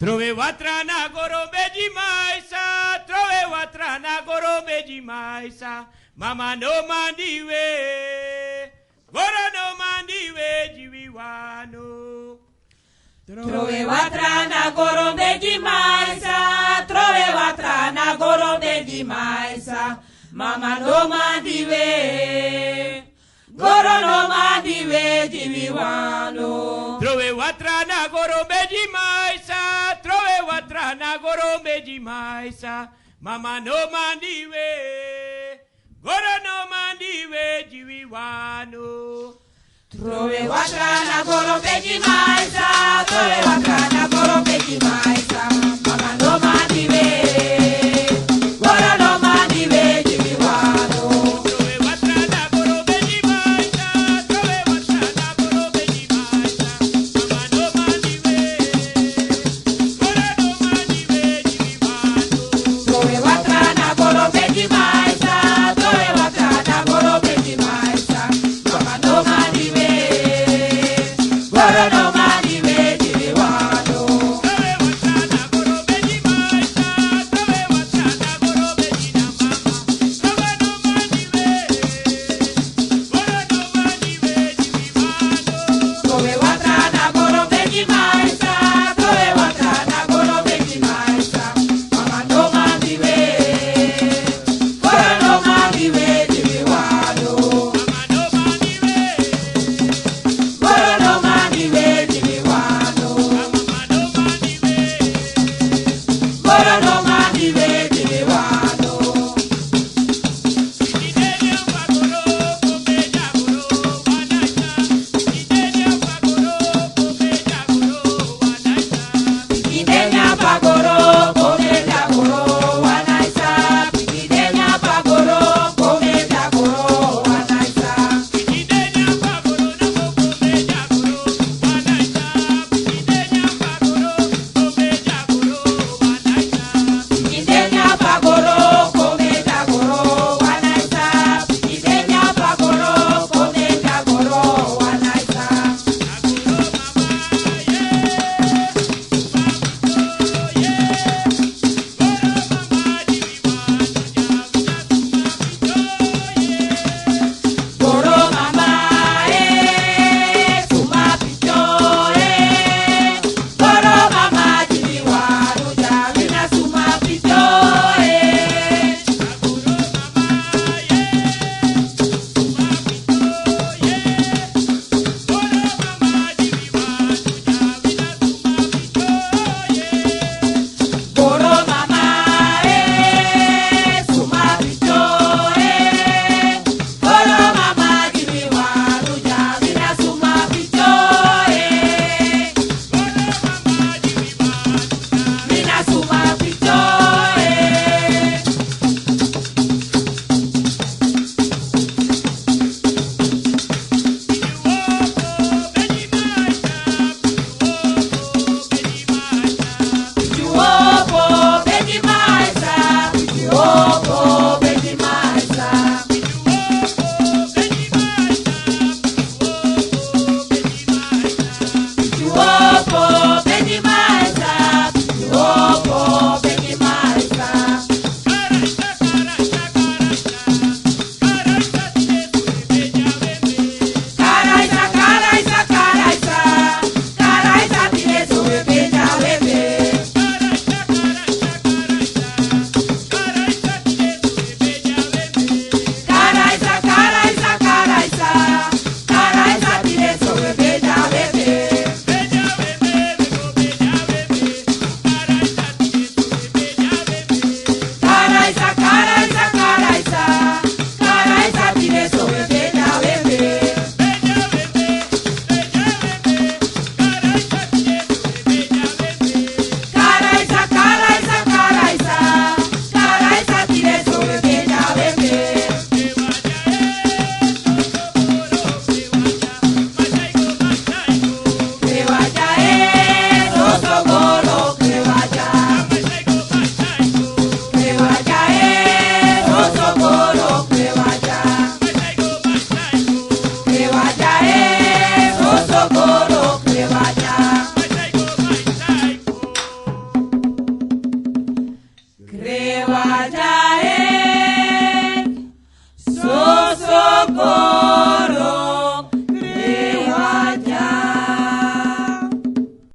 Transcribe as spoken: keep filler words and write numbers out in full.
Trowe watra na goro bedi maisa, trowe watra na goro bedi maisa. Mama no mandi we, goro no mandi we, diwi wano. Trowe watra na goro bedi maisa, trowe watra na goro bedi maisa. Mama no mandi we, goro no mandi we, diwi wano. Trowe watra na goro bedi maisa, trowe watra na goro bedi maisa. Mama no mandi we, goro no mandi we, diwi wano. Trowe watra na goro bedi maisa, trowe watra na goro bedi maisa.